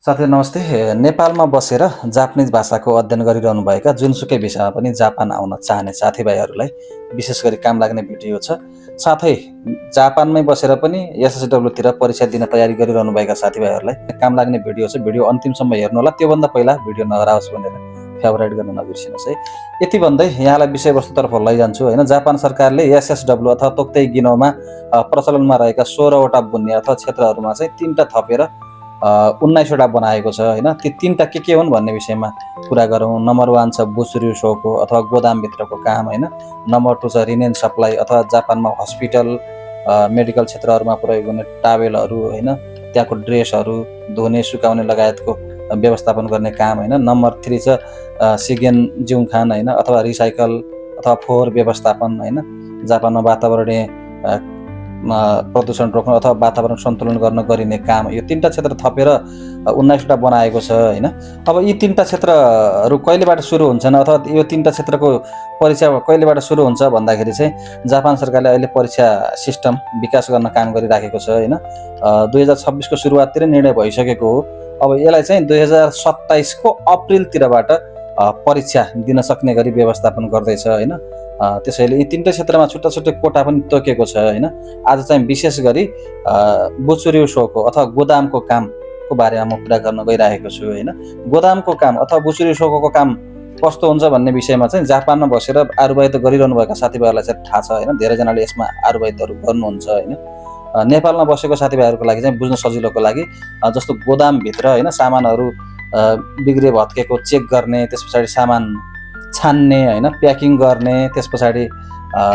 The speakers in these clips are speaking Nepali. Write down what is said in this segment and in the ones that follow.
साथै नमस्ते। नेपालमा बसेर जापानिज भाषाको अध्ययन गरिरहनुभएका जुनसुकै विषयमा पनि जापान आउन चाहने साथीभाइहरूलाई विशेष गरी काम लाग्ने भिडियो छ। साथै जापानमै बसेर पनि एसएसडब्ल्यूतिर परीक्षा दिन तयारी गरिरहनुभएका साथीभाइहरूलाई काम लाग्ने भिडियो छ। भिडियो अन्तिमसम्म हेर्नुहोला। त्योभन्दा पहिला भिडियो नहराओस् भनेर फेभरेट गर्न नबिर्सिनुहोस् है। यति भन्दै यहाँलाई विषयवस्तुतर्फ लैजान्छु होइन। जापान सरकारले एसएसडब्ल्यू अथवा तोक्तै गिनोमा प्रचलनमा रहेका 16वटा बुन्ने अथवा क्षेत्रहरूमा चाहिँ 3टा थपेर 19वटा बनाएको छ होइन। ती 3टा के हुन् भन्ने विषयमा कुरा गरौँ। नम्बर 1 छ बुसुर्यु सोको अथवा गोदामभित्रको काम होइन। नम्बर 2 छ रिनेन सप्लाई अथवा जापानमा हस्पिटल मेडिकल क्षेत्रहरूमा प्रयोग हुने टावेलहरू होइन, त्यहाँको ड्रेसहरू धुने सुकाउने लगायतको व्यवस्थापन गर्ने काम होइन। नम्बर 3 छ सिगेन जिउखान होइन अथवा रिसाइकल अथवा फोहोर व्यवस्थापन होइन, जापानमा वातावरणीय प्रदूषण रोक्न अथवा वातावरण सन्तुलन गर्न गरिने काम। यो 3टा क्षेत्र थपेर 19वटा बनाएको छ होइन। अब यी 3टा क्षेत्रहरू कहिलेबाट सुरु हुन्छन् अथवा यो 3टा क्षेत्रको परीक्षा कहिलेबाट सुरु हुन्छ भन्दाखेरि चाहिँ जापान सरकारले अहिले परीक्षा सिस्टम विकास गर्न काम गरिराखेको छ होइन। 2026 को सुरुवाततिर निर्णय भइसकेको हो। अब यसलाई चाहिँ 2027 को अप्रिलतिरबाट परीक्षा दिन सक्ने गरी व्यवस्थापन गर्दैछ होइन। त्यसैले यी 3टा क्षेत्रमा छुट्टा छुट्टै कोटा पनि तोकेको छ होइन। आज चाहिँ विशेष गरी बुचुर्यु सोको अथवा गोदामको कामको बारेमा म कुरा गर्न गइरहेको छु होइन। गोदामको काम अथवा बुचुर्यु सोको काम कस्तो हुन्छ भन्ने विषयमा चाहिँ जापानमा बसेर आरुवाहित गरिरहनु भएका साथीभाइहरूलाई चाहिँ थाहा छ होइन। धेरैजनाले यसमा आरुवाहितहरू गर्नुहुन्छ होइन। नेपालमा बसेको साथीभाइहरूको लागि चाहिँ बुझ्न सजिलोको लागि जस्तो गोदामभित्र होइन सामानहरू बिग्रे भत्केको चेक गर्ने, त्यस पछाडि सामान छान्ने होइन, प्याकिङ गर्ने, त्यस पछाडि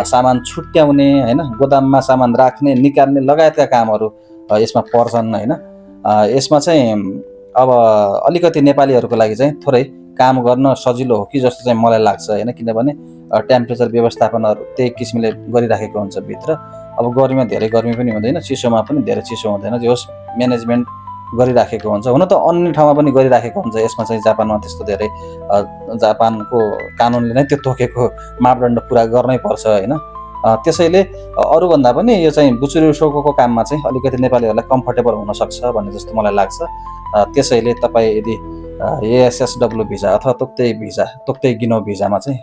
सामान छुट्याउने होइन, गोदाममा सामान राख्ने निकाल्ने लगायतका कामहरू यसमा पर्छन् होइन। यसमा चाहिँ अब अलिकति नेपालीहरूको लागि चाहिँ थोरै काम गर्न सजिलो हो कि जस्तो चाहिँ मलाई लाग्छ होइन। किनभने टेम्परेचर व्यवस्थापनहरू त्यही किसिमले गरिराखेको हुन्छ भित्र। अब गर्मीमा धेरै गर्मी पनि हुँदैन, चिसोमा पनि धेरै चिसो हुँदैन, जो होस् म्यानेजमेन्ट गरिराखेको हुन्छ। हुन त अन्य ठाउँमा पनि गरिराखेको हुन्छ। यसमा चाहिँ जापानमा त्यस्तो धेरै जापानको कानुनले नै त्यो तोकेको मापदण्ड पुरा गर्नै पर्छ होइन। त्यसैले अरूभन्दा पनि यो चाहिँ बुचुर्यु सोको काममा चाहिँ अलिकति नेपालीहरूलाई कम्फर्टेबल हुनसक्छ भन्ने जस्तो मलाई लाग्छ। त्यसैले तपाईँ यदि एएसएसडब्ल्यू भिजा अथवा तोक्तै गिनो भिजामा चाहिँ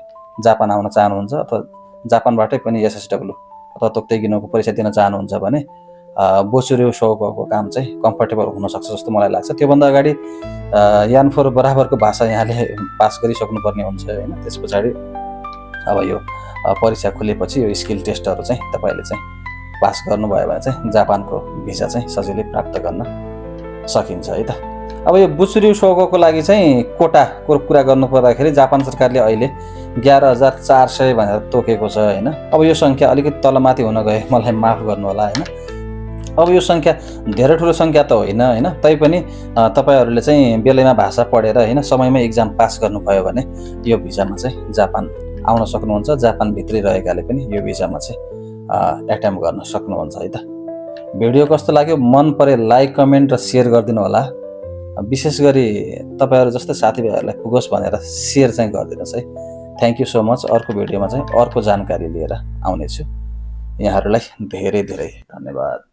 जापान आउन चाहनुहुन्छ अथवा जापानबाटै पनि एसएसडब्ल्यू अथवा तोक्तै गिनोको परीक्षा दिन चाहनुहुन्छ भने बुचुर्यु सोको काम चाहिँ कम्फर्टेबल हुनसक्छ जस्तो मलाई लाग्छ। त्योभन्दा अगाडि यान4 बराबरको भाषा यहाँले पास गरिसक्नुपर्ने हुन्छ होइन। त्यस पछाडि अब यो परीक्षा खुलेपछि यो स्किल टेस्टहरू चाहिँ तपाईँले चाहिँ पास गर्नुभयो भने चाहिँ जापानको भिजा चाहिँ सजिलै प्राप्त गर्न सकिन्छ है त। अब यो बुचुर्यु सोको लागि चाहिँ कोटाको कुरा गर्नु पर्दाखेरि जापान सरकारले अहिले 11,400 भनेर तोकेको छ होइन। अब यो सङ्ख्या अलिकति तलमाथि हुन गए मलाई माफ गर्नु होला होइन। अब यो सङ्ख्या धेरै ठुलो सङ्ख्या त होइन होइन, तैपनि तपाईँहरूले चाहिँ बेलैमा भाषा पढेर होइन समयमै एक्जाम पास गर्नुभयो भने यो भिजामा चाहिँ जापान आउन सक्नुहुन्छ। जापानभित्रै रहेकाले पनि यो भिजामा चाहिँ एटेम्प गर्न सक्नुहुन्छ है त। भिडियो कस्तो लाग्यो मन परे लाइक कमेन्ट र सेयर गरिदिनु होला। विशेष गरी तपाईँहरू जस्तै साथीभाइहरूलाई पुगोस् भनेर सेयर चाहिँ गरिदिनुहोस् है। Thank you so much. अर्को भिडियोमा चाहिँ अर्को जानकारी लिएर आउनेछु। यहाँहरूलाई धेरै धेरै धन्यवाद।